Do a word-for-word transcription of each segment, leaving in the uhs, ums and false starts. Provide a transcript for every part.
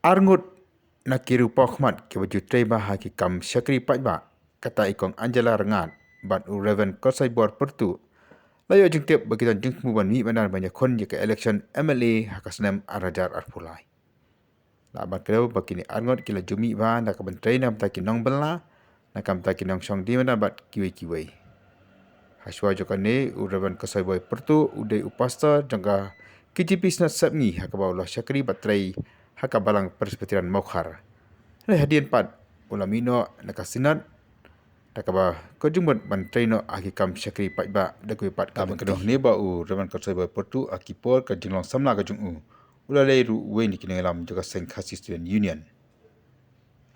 Arngut na ki riewpawkhmat kiba ju trei bha ha ki kam shakri paidbah, kata i Kong Angela Rngat bad u Reverend Kolsoibor Pyrtuh, la ïoh jingtip ba ki don jingthmu ban mih madan ban ïakhun ïa ka election M L A ha ka snem ar hajar arphew lai. La ban kdew ba kine arngut ki la ju mih bha na ka ban trei na ka bynta ki nongbylla, na ka bynta ki nongshong dei madan bad kiwei kiwei. Hashwa jong kane, u Reverend Kolsoibor Pyrtuh u dei u pastor jong ka K J P Synod Sepngi, ha kaba u la shakri bad trei ha ka Balang Presbyterian Mawkhar. Hynrei hadien pat u la mih noh na ka Synod, da kaba ka jingmut ban trei noh ha ki kam shakri paidbah da kawei pat ka lynti. Kane ba u Reverend Kolsoibor Pyrtuh ha ki por ka jinglong samla ka jong u, u la leit ruh uwei na ki nongïalam jong ka seng Khasi Student Union.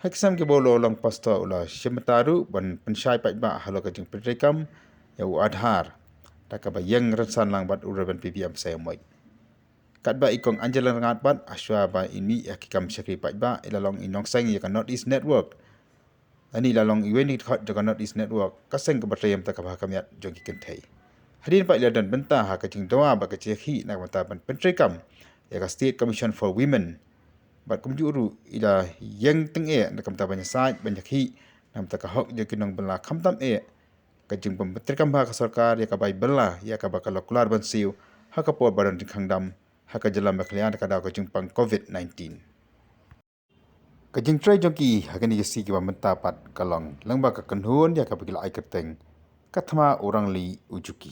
Ha ki snem kiba u la long pastor u la shim bynta ruh ban pynshai paidbah halor ka jingpyntreikam ïa u Aadhaar, da kaba ïeng rynsan lang bad u Reverend P B M Saiawmoit. Katba i Kong Angela Rngat pat, hashwa ba in mih ha ki kam shakri paidbah, i la long i nongseng ïa ka North East Network. Lane i la long iwei na ki dkhot jong ka North East Network, ka seng kaba trei na ka bynta ka bha ka miat jong ki kynthei. Hadien pat i la don bynta ha ka jingdawa bad ka jingïakhih na ka bynta ban pyntreikam ïa ka State Commission for Women. Bad kumjuh ruh i la ïeng tyngeh na ka bynta ban ïasaid ban ïakhih na ka bynta ka hok jong ki nongbylla, khamtam eh ka jingpyntreikam bha ka sorkar ïa ka bai bylla ïa kaba ka la kular ban siew ha ka por ba don jingkhang dam ha ka jylla Meghalaya na ka daw ka jingpang COVID nineteen. Ka jingtrei jong ki ha kine ki sngi kiba mynta pat ka long lyngba ka kynhun ïa kaba ki la ai kyrteng Ka Thma U Rangli U Juki.